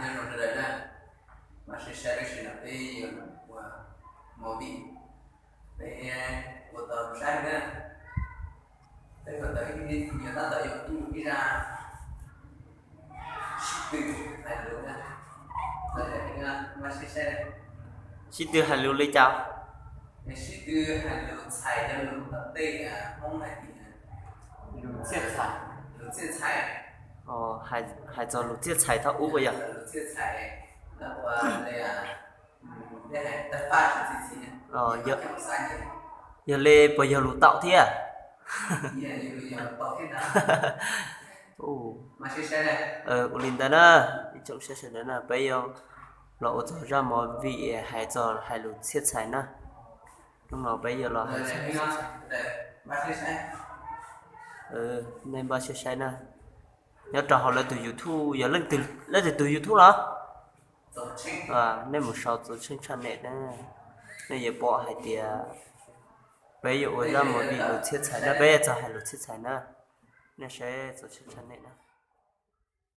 Sawv daws na, mas saib saib tab sis no peb yuav ua movie, peb ua tau saib na, peb ua tau ib, yuav tab tom yuav ib zaj sib tw hais lus na, sib tw hais lus li cas? Sib tw hais lus txhais cov lus tom tej Hmoob hais tias lus txhiaj txhais, hais txog lus txhiaj txhais thaum ub puas yog? Yog li puas yog lus taum thiab? Ua li ntawd na, ib tsoom saib sawv daws na, peb yuav los ua txog zaj movie hais txog hais lus txhiaj txhais na. Hnub no peb yuav los hais txog, nej npaj siab saib na. Nyob rau hauv lawv tus YouTube, yog leej twg tus YouTube los? Nej mus sau Txuas Tsheej channel na, nej yuav pom hais tias peb yuav ua zaj movie lus txhiaj txhais na, peb yuav txog hais lus txhiaj txhais na. Nej saib Txuas Tsheej channel na.